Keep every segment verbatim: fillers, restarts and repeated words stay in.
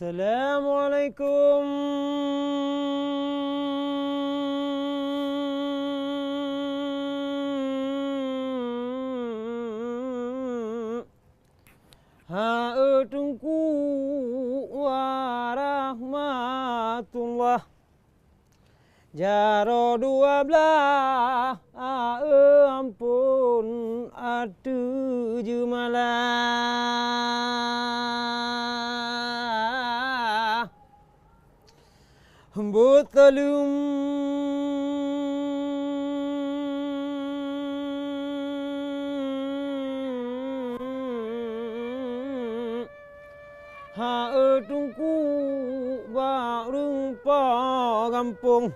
Assalamualaikum. Hae Teungku warahmatullah. Jaroe dua blaih, ae ampon ateueh jeumala. Beuteuleueng Hae Teungku bak ureuëng po gampông,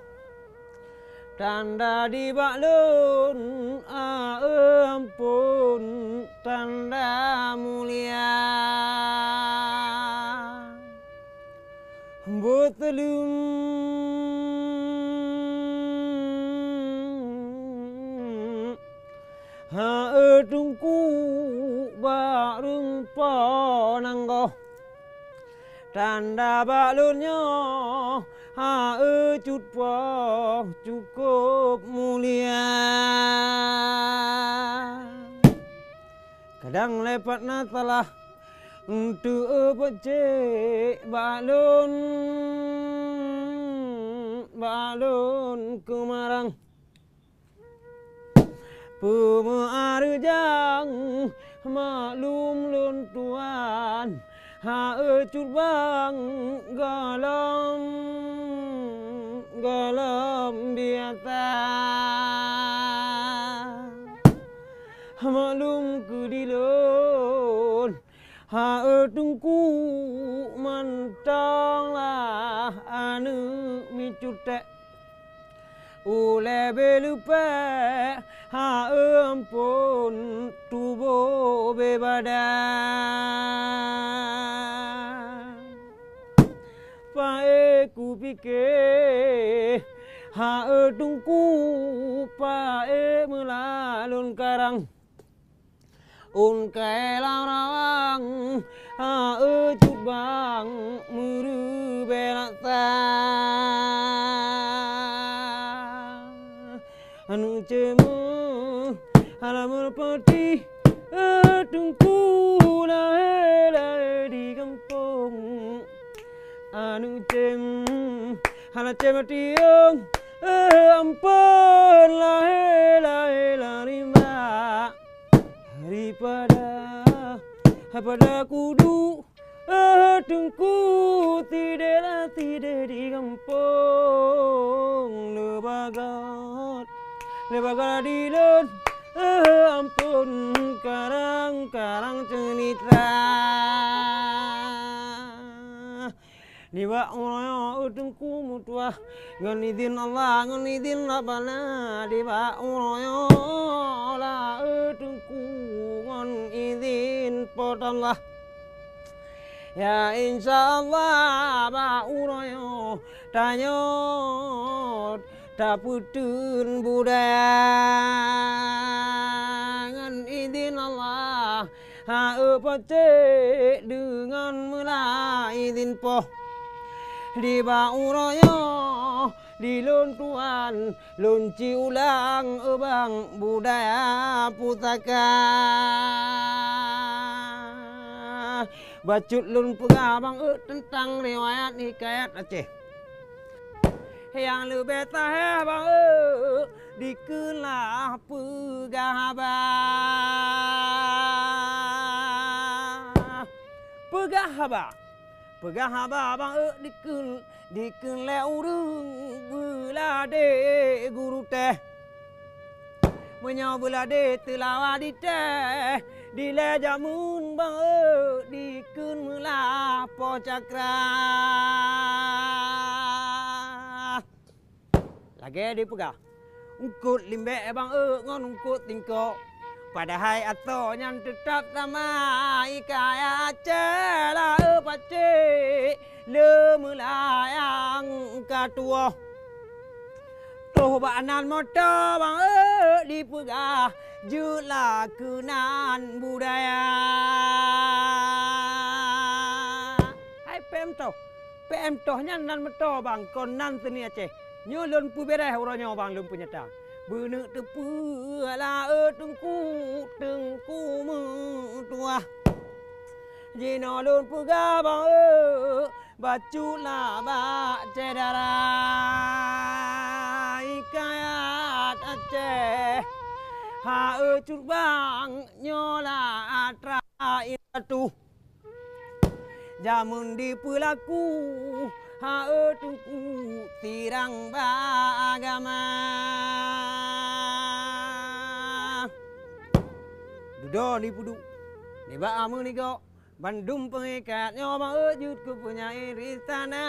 tanda di bak lôn, ae ampon tanda mulia. Beuteuleueng Hae Teungku bak ureuëng po nanggoh, tanda bak lôn nyoe, hae cut po cukôp mulia. Kadang lé pat na salah, eunteuk peucék bak lôn, bak lôn keumarang. Peumeuareujang maklum lôn tuan, hae cut bang gohlom, gohlom biasa. Maklum keu dilôn, hae Teungku mantong lah aneuëk micut tée. Ulée bé leupée, hae ampon tuboh bé badan. Paé kupike, hae Teungku, paé meulalôn karang. Ôn kée lam rawang, hae cut bang meureubeue laksa. Aneuëk cemeuh hana meureupatéh, eh, Teungku lahé-lahé di gampông. Aneuëk cemeuh hana cemationg, eh, ampon lahé-lahé lari mak. Daripada, daripada kudu, eh, Teungku, tideh lah tideh di gampông. Leubagat, leubagat dilôn, eh, ampon karang-karang ceunita. Nibak uroe nyoe, eh, Teungku meutuah, ngon idhin Allah, ngon idhin Rabbana, nibak uroe nyoe, eh, Teungku, ngon idhin Po teu Allah. Ya, insya Allah, bak uroe nyoe, tanyoe tapeuteun budaya ngon idhin Allah. Hae pacék deungon meulaidhin poh. Di bak uroe nyoe, di lôn tuan, lôn ci ulang, eh, bang, budaya pusaka. Bacut lôn peugah, bang, eh, teuntang riwayat hikayat Aceh. Nyang leubeh tahe, bang, eh, dikeue lah peugah haba. Peugah haba. Peugah haba, bang, eh, dikeue, dikeue lé ureuëng beulade guru teh. Meunyoe beulade teulawa di teh, dilée jameun, bang, eh, dikeue meulah Po Cakra. Lagée dipeugah, eungkot limbek, bang, eh, ngon eungkot tingkok. Padahai asoe nyan teutab sama, hikayat Aceh lah, eh, pacék lé meulayang ka tuwoh. Troh bak nan moto, bang, eh, dipeugah jeuet lah keunan budaya. Hai pem toh. P M toh nyan nan meutoe bang, kon nan seuni Aceh. Nyoe lôn peubireh uroe nyoe bang, lôn peunyata. Beuneuk teupeue laôt teungku, teungku meutuah. Jinoe lôn peugah bang, eu, bacut lah bak syedara. Hikayat Aceh, ha eu cut bang, nyoe lah atra indatu. Jameun dipeulaku, ha eu teungku, tirang bak agama. Dudoe nipeuduek nibak ameunigo, bandum peunghikayat nyoe bang eu jeuet keu peunyair istana.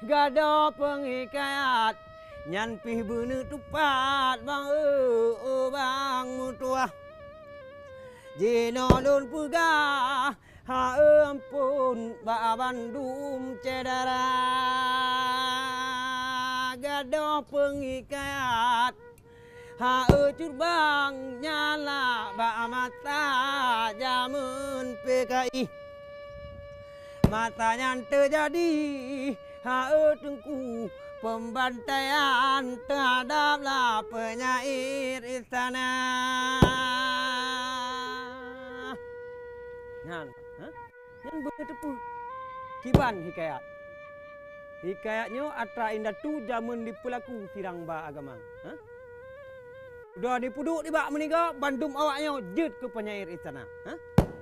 Gadôh peunghikayat nyan pih beuneuk tupat bang eu, bang meutuah. Jinoe lôn peugah, ha eu amphon bak bandum syedara. Gadôh peunghikayat ha eu cut bang, nyan lah bak masa jameun P K I. Masa nyan teujadi, ha eu teungku, peumbantaian teuhadap lah peunyair istana. Nyan, ha? Nyan beuteupeue kiban hikayat. Hikayat nyoe atra indatu jameun dipeulaku sirang ba agama. Ha? Dudoe nipeuduek nibak meunigo, bandum awak nyoe jeuet keu peunyair istana. Ha?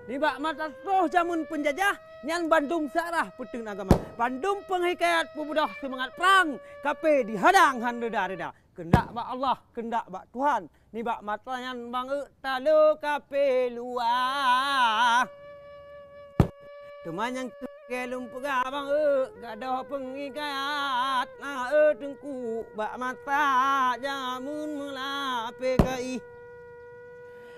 Nibak masa troh jameun peunjajah, nyan bandum seurah peuteun agama. Bandum peunghikayat peubeudôh seumangat prang, kaphé dihadang han reda-reda. Keundak bak Allah, keundak bak Tuhan. Nibak masa nyan bang eu talo kaphé luwah. Teuma nyang keu lôn peugah bang eu, gadôh peunghikayat na eu teungku bak masa jameun meula P K I.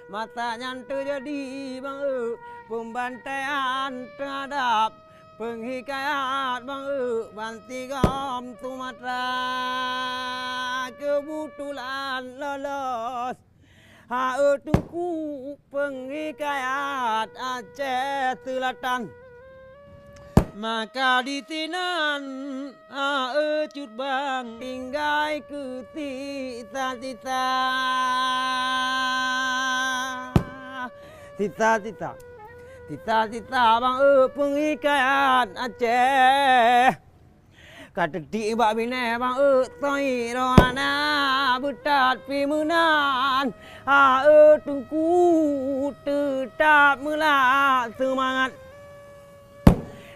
Masa nyan teujadi bang eu peumbantaian teuhadap peunghikayat bang eu bansigom Sumatra. Keubetulan lolos ha eu teungku peunghikayat Aceh Seulatan. Maka disinan ha eu cut bang tinggai keu sisa-sisa. Sisa-sisa. Sisa-sisa bang eu peunghikayat Aceh. Ka teutik bak binéh bang eu soi roh hana beutat pih meunan. Ha eu teungku teutab meula seumangat.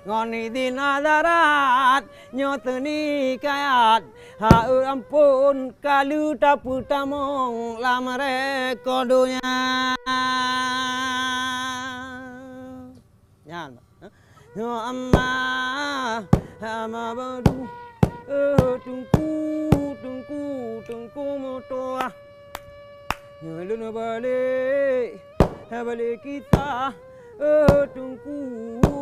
Ngon idin hadarat nyoe teuningkayat, ha eu amphon ka lheueh tapeutamong lam reko donya. Nyan, ha? Nyoe amma, amma badu, eh, teungku, teungku, teungku meutuah. Nyoe lôn balek, balek kisah, eh, teungku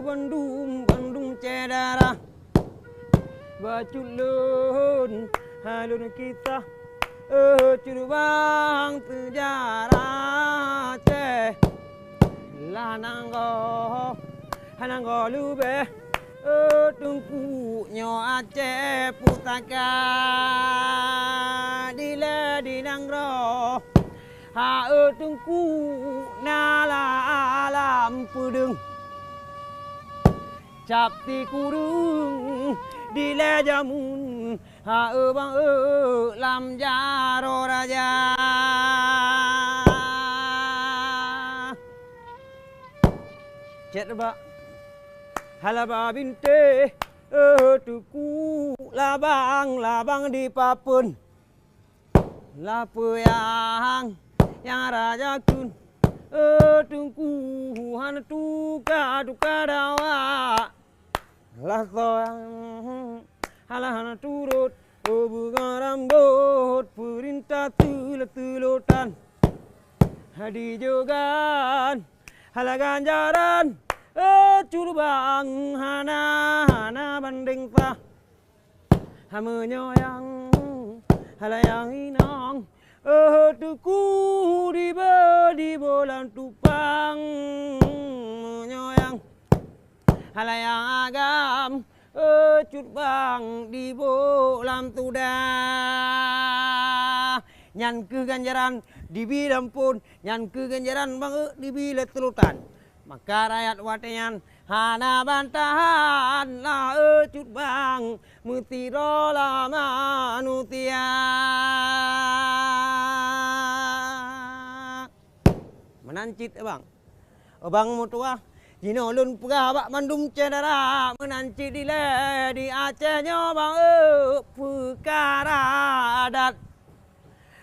bandum, bandum syedara. Bacut lôn, ha lôn kisah, eh, cuba bang seujarah Aceh. Lah nanggroe, ha nanggroe leubeh, eh, teungku nyoe Aceh pusaka. Dilèe di nanggroe, ha eu teungku na lam alam peudeueng. Cap sikureueng dilèe jameun, ha eu bang eu lam jaroe raja. Cit bak halaba bintéh, eh, teungku labang-labang dipapeuen. Lapeu nyang, nyang raja kheun, eh, teungku hana tuka-tuka dawa. Lah soang, halah hana turot, oh, beungarambot peurintah seulot-seulotan. Hadi jogan, halah ganjaran, eh, cuba bang hana, hana bandeng sah. Meunyoe nyang halayang inong, eh, teungku dibe-dibe lam tupang. halayang agam, eh, cut bang dibôk lam tudah. Nyan kheueh ganjaran dibi lam phon, nyan kheueh ganjaran bang, eh, dibi lé teulotan. Maka rakyat watée nyan hana bantahan, na, eh, cut bang meusidroe lam manusia. Meunan cit, Abang. Abang meutuah, jinoe lôn peugah bak bandum syedara, meunan cit dilée di Aceh nyoe, Bang, eh, peukara adat.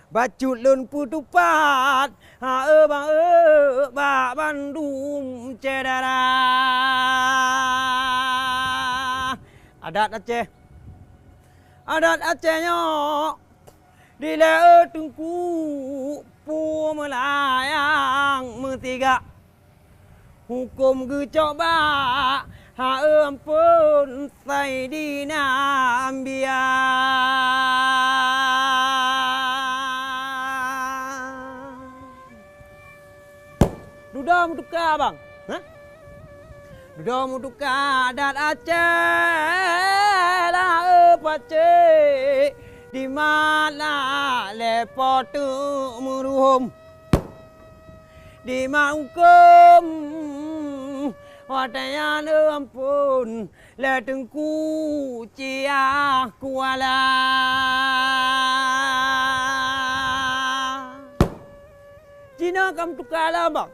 Bacut lôn peutupat, ha, eh, Bang, eh, bak bandum syedara. Adat Aceh. Adat Aceh nyoe dilée teungku peue meulayang meusiga. Huköm geucok bak, ha, eh, amphon Saidina Ambia. Dudoe meutuka, Bang. Hah? Dudoe meutuka adat Aceh, lahé pacék, dimat lé po teuk meuruhom. Dimat huköm, watée nyan amphon, lé Teungku Ciah Kuala. Jinoe ka meutuka lom, Bang.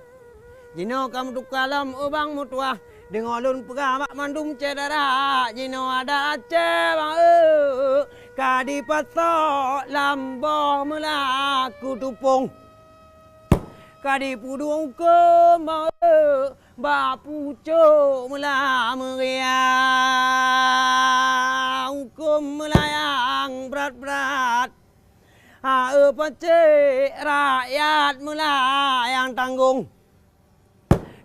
Jinoe ka meutuka lom, Abang meutuah. Deungoe lôn peugah bak mandum syedara, jinoe adat Aceh, Bang, eh, ka dipasoe lam boh meulaku tupông. Ka dipeuduek huköm, Bang, eh, bak pucôk meula meuria. Huköm meulayang brat-brat. Ha, eh, pacék rakyat meula nyang tanggong.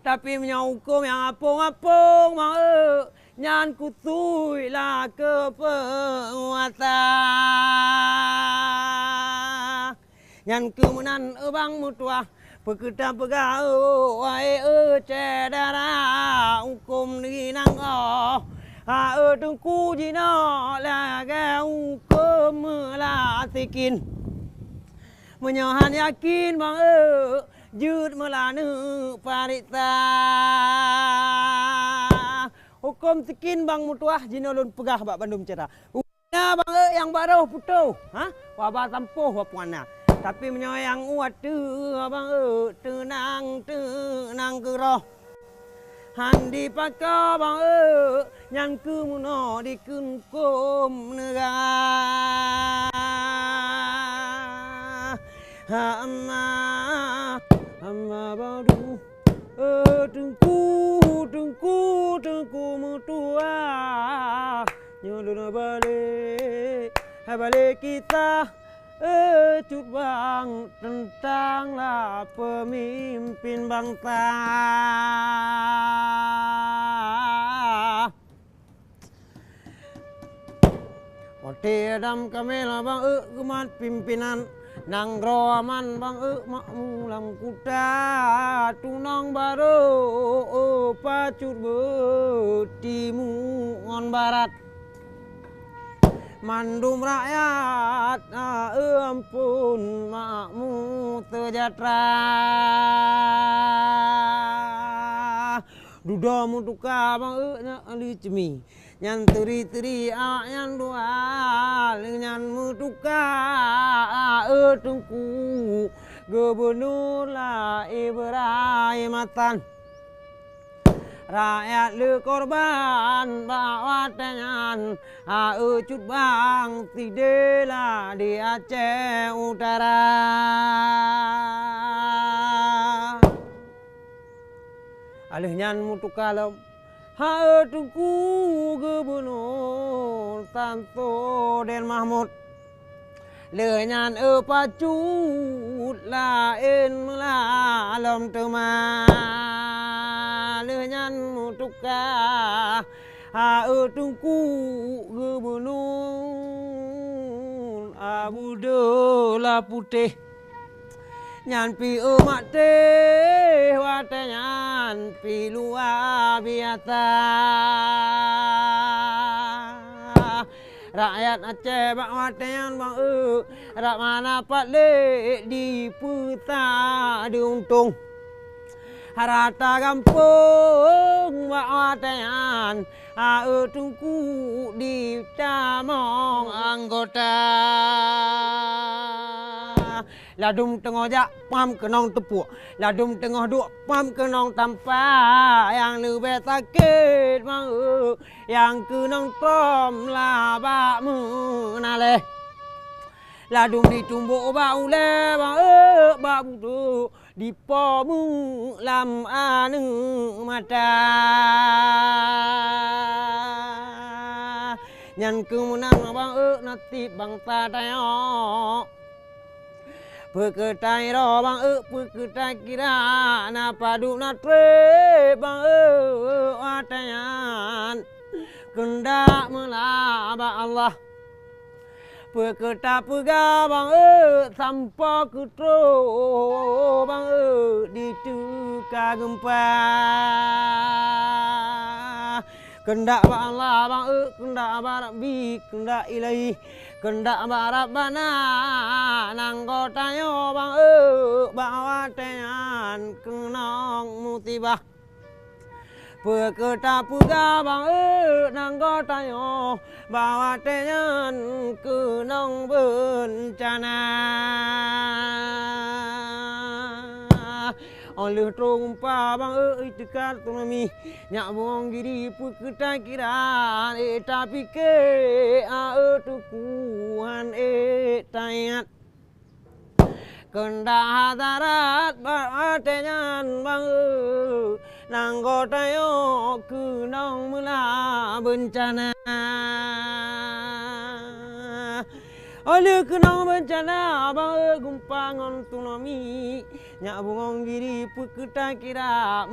Tapi meunyoe huköm nyang apong-apong, Bang, eh, nyan khusus lah keu peunguasa. Nyan keuh meunan, eh, Bang meutuah, peu kheueh tapeugah, eh, wahé, eh, syedara, huköm di nanggroe, ha, eh, Teungku jinoe lagée huköm meulasikin. Meunyoe han yakin, Bang, eh, jeuet meulaneuk pareksa. Huköm sikin, Bang meutuah, jinoe lôn peugah bak bandum syedara. Na, Bang, eh, nyang barôh putôh, ha? Waba sampôh wapeuana. Tapi meunyoe nyang u ateueh, Bang, eh, teunang, teunang keu roh. Han dipaka, Bang, eh, nyan keuh meunoe dikheun huköm neugara. Ha, amma, amma ba'du. Eh, Teungku, Teungku, Teungku meutuah, nyoe lôn balek, balek kisah, eh, cut bang teuntang lah peumimpin bansa. Watée Adam Kamel, Bang, eh, geumat pimpénan, nanggroe aman, Bang, eh, makmu lam kuta, tunong barô, eh, pacut beuet timu ngon barat. Mandum rakyat, eh, amphon makmu seujahtera. Dudoe meutuka bang, eh, nyak li cemi. Nyan teuri-teuri awaknyan dua, lheueh nyan meutuka, eh, Teungku Gubunur lah Ibrahim Hasan. Rakyat le korban bak watée nyan, eh, cut bang sideh lah di Aceh Utara. Alheuh nyan meutuka lom, hai Teungku Gubunur Samsudin Mahmud. Lheueh nyan, eh, pacut laén meulalom teuma. Lheueh nyan meutuka, hai Teungku Gubunur Abdullah Putéh. Nyan pih eu maté watée nyan pih luwa biasa. Rakyat Aceh bak watée nyan bang eu, rab hana pat lé dipeusa diuntông. Rata gampông bak watée nyan, a eu teungku ditamong anggota. Ladum teungoh jak pam keunong teupuek, ladum teungoh duek pam keunong tampa. Nyang leubeh sakét bang eu, nyang keunong tom labak meunaléh. Ladum ditumbok bak ulée bang eu, bak budok dipo meulam aneuëk mata. Nyan keuh meunan bang eu, naseb bansa tanyoe. Peu kheueh tairo bang eu, peu kheueh takira, na padub na treb bang eu, watée nyan keundak meulah bak Allah. Peu kheueh tapeugah bang eu, sampoe keu troh bang eu, diteuka geumpa. Keundak bak Allah bang eu, keundak bak Rabbi, keundak Ilahi, keundak bak Rabbana, nanggroe tanyoe bang eu, bak watée nyan keunong musibah. Peu kheueh tapeugah bang eu, nanggroe tanyoe bak watée nyan keunong beuncana. Óh lheueh troh geumpa bang eu, iteuka tsunami, nyak bungöng giri peu kheueh takira, ék tapike, a eu teungku han ék taingat. Keundak hadarat bak watée nyan bang eu, nanggroe tanyoe keunong meulah beuncana. Óh lheueh keunong beuncana bang eu, geumpa ngon tsunami, nyak bungöng giri peu kheueh takira.